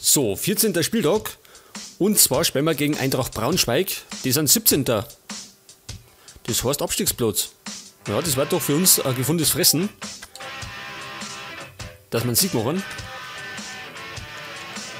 So, 14. Spieltag. Und zwar spielen wir gegen Eintracht Braunschweig. Die sind 17. Das heißt Abstiegsplatz. Ja, das war doch für uns ein gefundenes Fressen. Dass wir einen Sieg machen.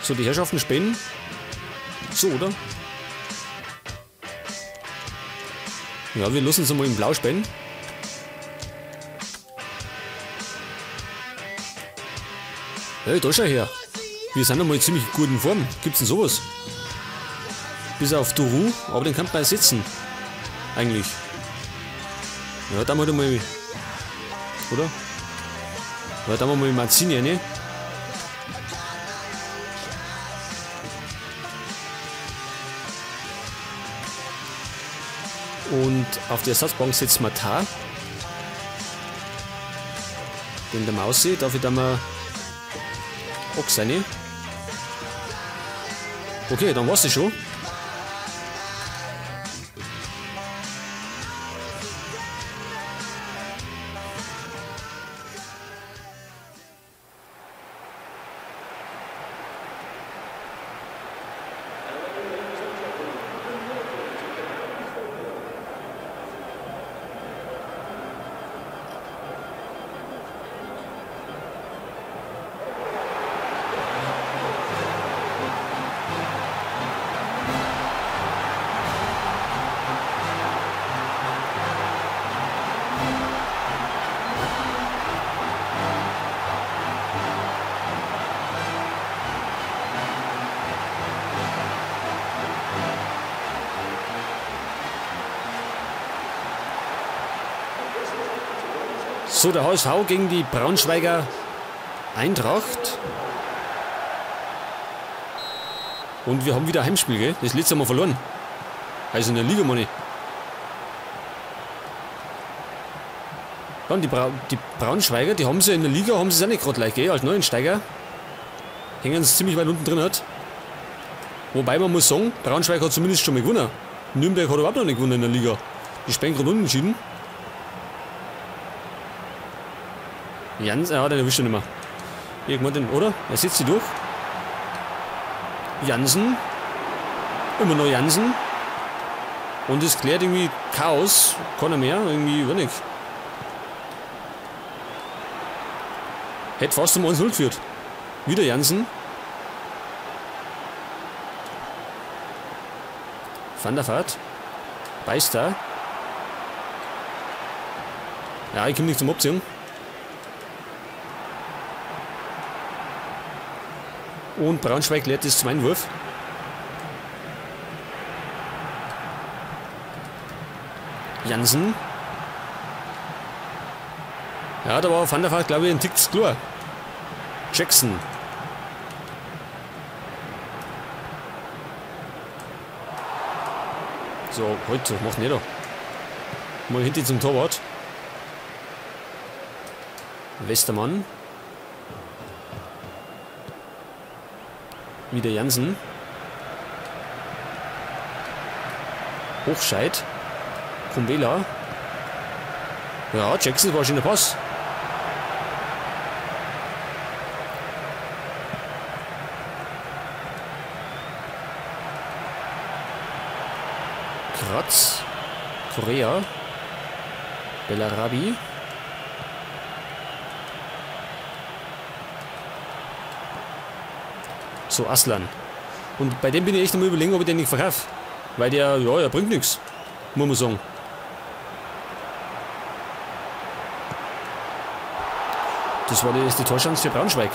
So, die Herrschaften spielen. So, oder? Ja, wir lassen uns mal in Blau spielen. Hey, da schau her. Wir sind einmal in ziemlich guten Form. Gibt's denn sowas? Bis auf Duru, aber den kann man ersetzen. Eigentlich. Ja, da mal mal. Oder? Ja, da mal Mancini, ne? Und auf die Ersatzbank setzen wir Tar. Den der Mausi, dafür da wir Ochs rein. Okay, dann war's das schon. So, der HSV gegen die Braunschweiger Eintracht. Und wir haben wieder Heimspiel, gell? Das letzte Mal verloren. Also in der Liga, meine ich. Ja, und die Braunschweiger, die haben sie in der Liga, haben sie es auch nicht gerade leicht, gell? Als Neuensteiger. Hängen sie ziemlich weit unten drin hat. Wobei man muss sagen, Braunschweig hat zumindest schon mal gewonnen. Nürnberg hat überhaupt noch nicht gewonnen in der Liga. Die spielen gerade unentschieden. Jans, ja, den erwischt er nicht mehr. Irgendwann den, oder? Er setzt sie durch. Jansen. Immer noch Jansen. Und es klärt irgendwie Chaos. Keiner mehr, irgendwie, weiß nicht. Hätte fast zum 1-0 geführt. Wieder Jansen. Van der Vaart. Beister. Ja, ich komme nicht zum Abziehen. Und Braunschweig lehrt es zum Einwurf. Jansen. Ja, da war Van der Vaart, glaube ich, ein Tick zu klar. Jackson. So, heute, macht nicht da. Mal hinten zum Torwart. Westermann. Wieder Jansen. Hochscheid. Kumbela. Ja, Jackson war schon der Pass. Kratz. Korea. Bellarabi. So, Aslan. Und bei dem bin ich echt am Überlegen, ob ich den nicht verkaufe. Weil der, ja, der bringt nichts. Muss man sagen. Das war die erste Torchance für Braunschweig.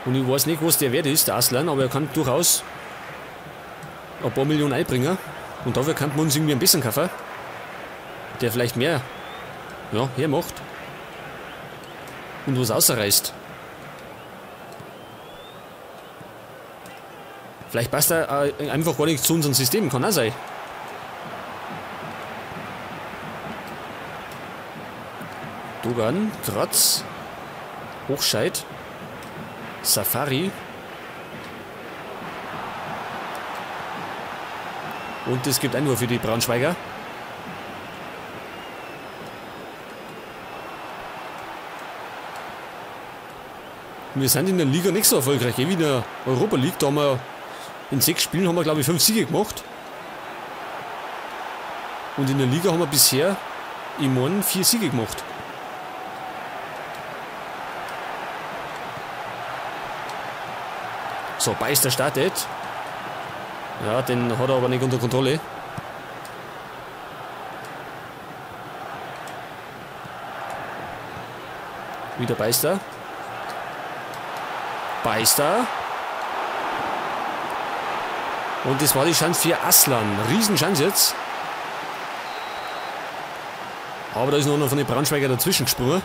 Und ich weiß nicht, was der wert ist, der Aslan, aber er kann durchaus ein paar Millionen einbringen. Und dafür kann man uns irgendwie ein bisschen kaufen. Der vielleicht mehr, ja, hermacht. Und was ausreißt. Vielleicht passt er einfach gar nicht zu unserem System, kann auch sein. Dogan, Kratz, Hochscheid, Safari. Und es gibt Einwurf für die Braunschweiger. Wir sind in der Liga nicht so erfolgreich, wie in der Europa League. Da haben wir in 6 Spielen haben wir, glaube ich, 5 Siege gemacht. Und in der Liga haben wir bisher im Morgen 4 Siege gemacht. So, Beister startet. Ja, den hat er aber nicht unter Kontrolle. Wieder Beister. Beister. Und das war die Chance für Aslan. Riesenchance jetzt. Aber da ist noch einer von den Braunschweiger dazwischen gesprungen.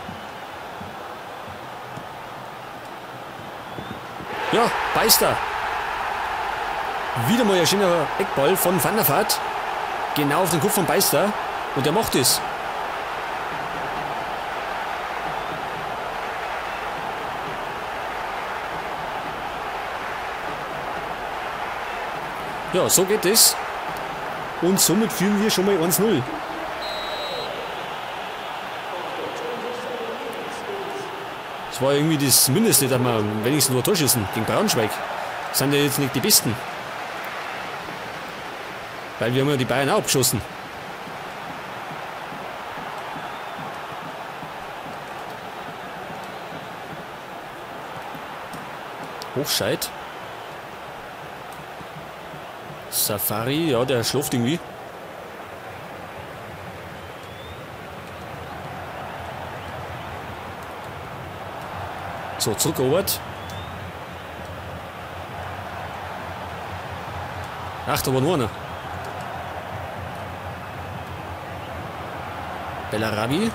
Ja, Beister. Wieder mal ein schöner Eckball von Van der Vaart. Genau auf den Kopf von Beister. Und der macht es. Ja, so geht es. Und somit führen wir schon mal 1-0. Das war irgendwie das Mindeste, dass wir wenigstens nur Tor schießen gegen Braunschweig. Das sind ja jetzt nicht die Besten. Weil wir haben ja die Bayern auch abgeschossen. Hochscheid. Safari, ja, der schläft irgendwie. So, zurückerobert. Ach, da war nur einer. Bellarabi.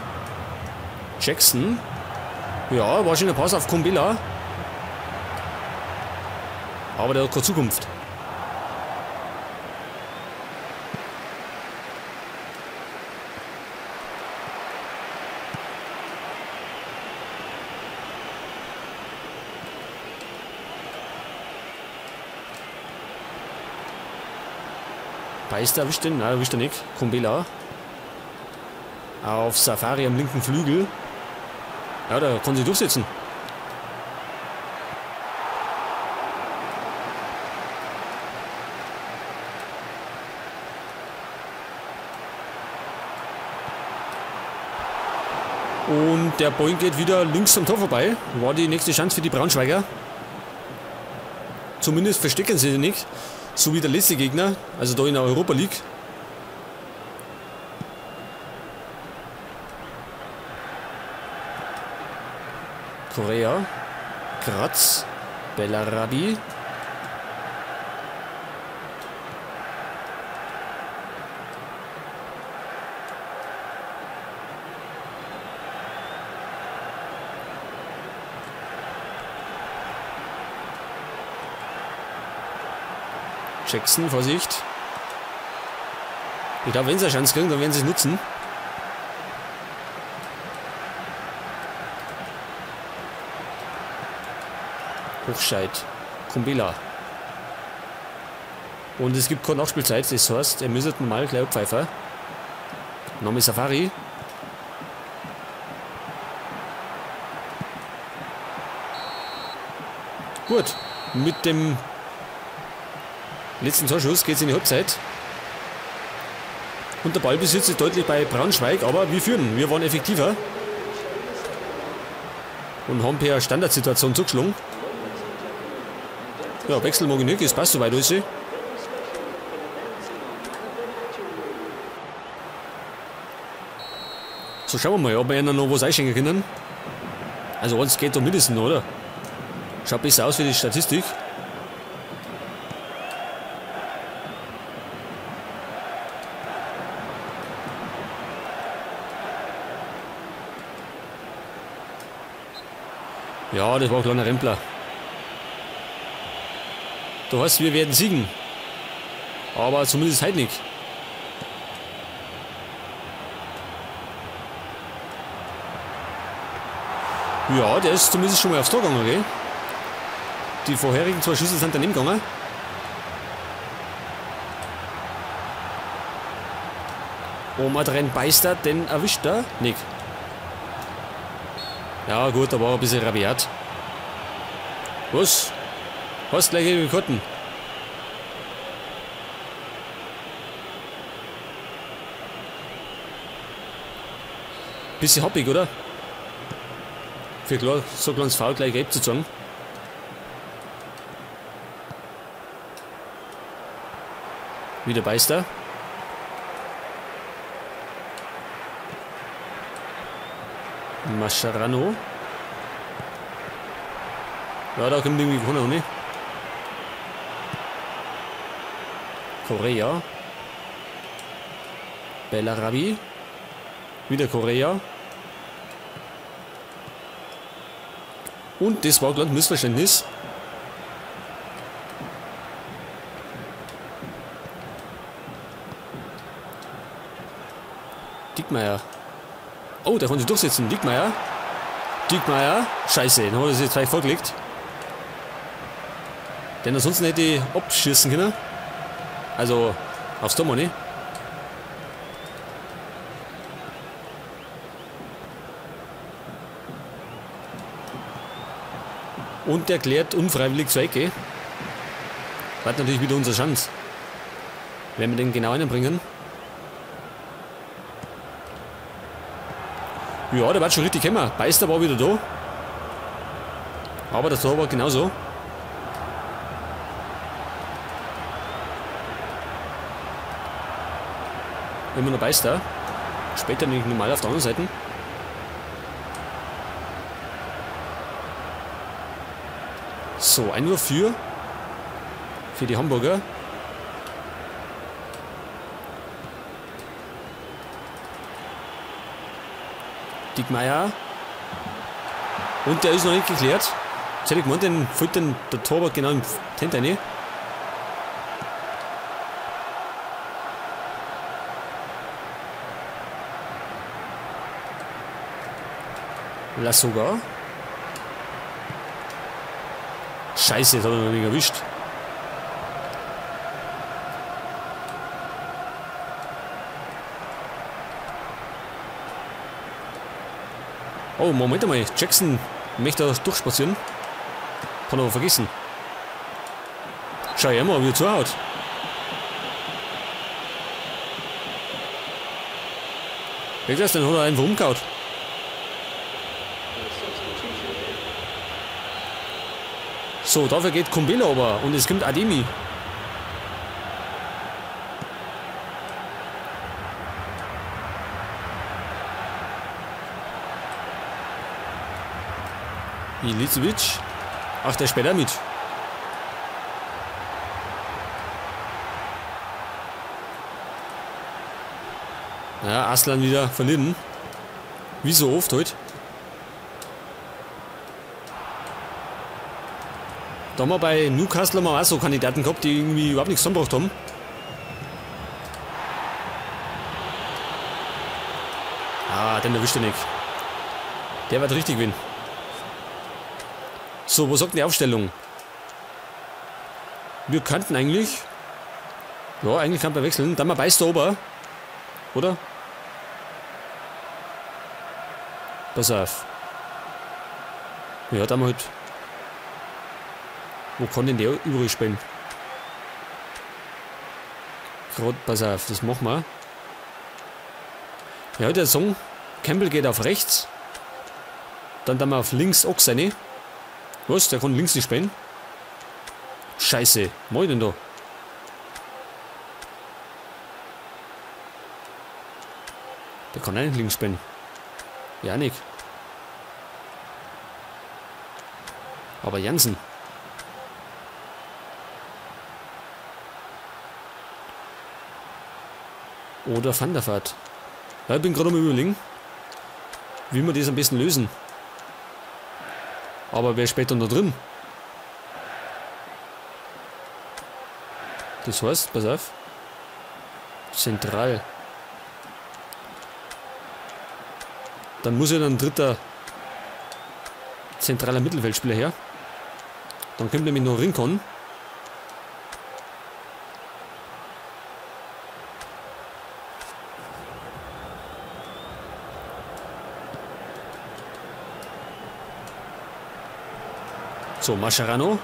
Jackson. Ja, war schon ein Pass auf Kumbela. Aber der hat keine Zukunft. Beister erwischt den? Nein, erwischt er nicht. Kumbela. Auf Safari am linken Flügel. Ja, da kann sich durchsetzen. Und der Ball geht wieder links am Tor vorbei. War die nächste Chance für die Braunschweiger. Zumindest verstecken sie nicht. So wie der letzte Gegner, also da in der Europa League. Korea, Kratz, Bellarabi. Jackson, Vorsicht. Ich glaube, wenn sie eine Chance kriegen, dann werden sie es nutzen. Hochscheid. Kumbela. Und es gibt keine Nachspielzeit, das heißt, er müsste mal gleich abpfeifen. Name Safari. Gut, mit dem letzten Torschuss geht es in die Halbzeit. Und der Ballbesitz ist deutlich bei Braunschweig, aber wir führen. Wir waren effektiver. Und haben per Standardsituation zugeschlagen. Ja, Wechsel mag ich nicht, es passt soweit alles. So, schauen wir mal, ob wir ihnen noch was einschenken können. Also eins geht da mindestens, oder? Schaut besser aus für die Statistik. Ja, das war ein kleiner Rempler. Du heißt, wir werden siegen. Aber zumindest heute nicht. Ja, der ist zumindest schon mal aufs Tor gegangen, okay? Die vorherigen zwei Schüsse sind daneben gegangen. Oma rennt Beister, den erwischt er. Nick. Ja gut, da war er ein bisschen rabiat. Was? Was? Gleich gelbe Karten. Bisschen happig, oder? Für klar, so kleines Foul gleich gelb zu zeigen. Wieder Beister. Mascherano. Ja, da kommt irgendwie keiner, ne? Korea. Bellarabi. Wieder Korea. Und das war gerade ein Missverständnis. Diekmeier. Oh, der konnte sich durchsetzen. Diekmeier. Diekmeier. Scheiße, dann hat er sich jetzt vielleicht vorgelegt. Denn ansonsten hätte ich abschießen können. Also, aufs Tor, ne? Und der klärt unfreiwillig zur Ecke. War natürlich wieder unsere Chance. Wenn wir den genau einbringen. Ja, der war schon richtig gekommen. Beister war wieder da. Aber der Tor war genauso. Immer noch Beister. Später nämlich normal auf der anderen Seite. So, Einwurf für die Hamburger. Diekmeier. Und der ist noch nicht geklärt. Jetzt hätte ich gemeint, den fällt den der Torwart genau im Tent rein. Lasogga. Scheiße, jetzt hat er noch nicht erwischt. Oh, Moment einmal. Jackson möchte da durchspazieren. Kann aber vergessen. Schau her mal, wie er zuhaut. Wer ist das denn? Hat er einfach umgehauen. So, dafür geht Kumbela aber und es kommt Ademi. Ilicevic. Ach, der spielt auch mit. Ja, Aslan wieder verlieren. Wie so oft heute. Da haben wir bei Newcastle haben wir auch so Kandidaten gehabt, die irgendwie überhaupt nichts zusammengebracht haben. Ah, den erwischt er nicht. Der wird richtig gewinnen. So, wo sagt die Aufstellung? Wir könnten eigentlich... Ja, eigentlich kann man wechseln. Dann mal beißt der Ober. Oder? Pass auf. Ja, da haben wir halt... Wo kann denn der übrig spielen? Gerade, pass auf, das machen wir. Ja, der Song. Campbell geht auf rechts. Dann wir auf links auch seine. Was? Der kann links nicht spielen? Scheiße. Was mach ich denn da? Der kann auch nicht links spielen. Ja, nicht. Aber Jansen. Oder Van der Vaart. Ja, ich bin gerade am Überlegen, wie wir das am besten lösen. Aber wer spielt dann da drin? Das heißt, pass auf. Zentral. Dann muss ja dann ein dritter zentraler Mittelfeldspieler her. Dann kommt nämlich noch Rincon. So, Mascherano.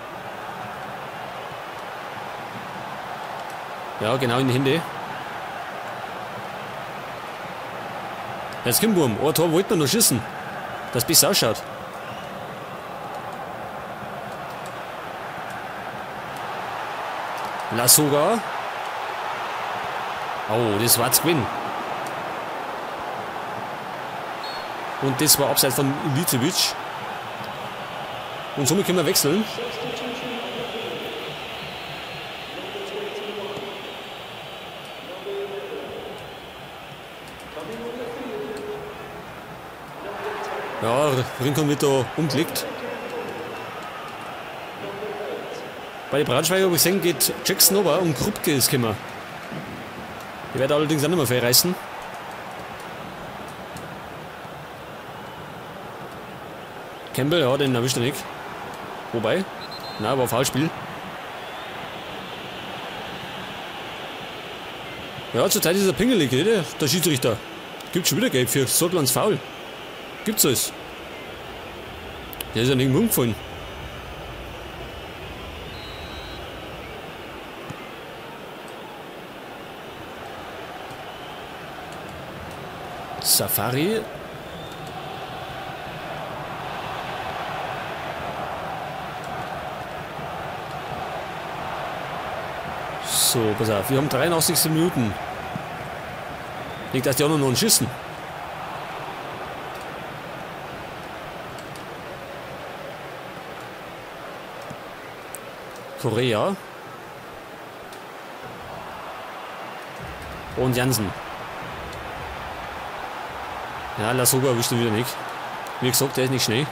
Ja, genau in die Hände. Jetzt kommt Wurm. Ein Tor wollte man noch schießen. Dass es besser ausschaut. Lasogga. Oh, das war zu gewinnen. Und das war abseits von Ilicevic. Und somit können wir wechseln. Ja, Rincon wird da umgelegt. Bei den Braunschweiger habe ich gesehen, geht Jackson runter und Krupke ist gekommen. Die werden allerdings auch nicht mehr viel reißen. Campbell, ja, den erwischt er nicht. Wobei, na, war Foulspiel. Ja, zurzeit ist er pingelig, oder? Der Schiedsrichter. Gibt schon wieder Gelb für so ganz faul. Gibt's alles. Der ist ja nicht umgefallen. Safari. So, pass auf, wir haben 83 Minuten. Nicht, dass die anderen noch schießen. Korea. Und Jansen. Ja, Lasogga erwischt ihn wieder nicht. Wie gesagt, der ist nicht schnell.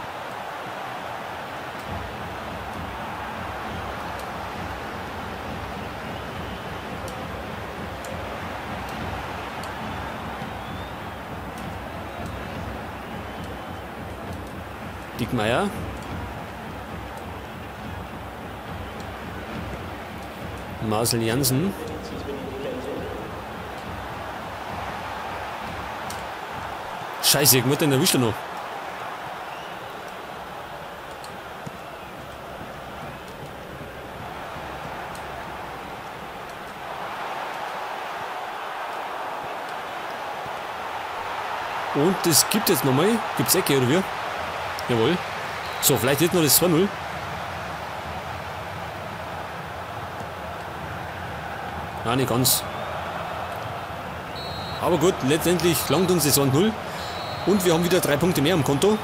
Diekmeier. Marcel Jansen. Scheiße, ich muss den erwischt er noch. Und das gibt jetzt nochmal. Gibt's Ecke oder wie? Jawohl. So, vielleicht jetzt noch das 2-0. Nein, nicht ganz. Aber gut, letztendlich langt uns das 1-0. Und wir haben wieder 3 Punkte mehr am Konto.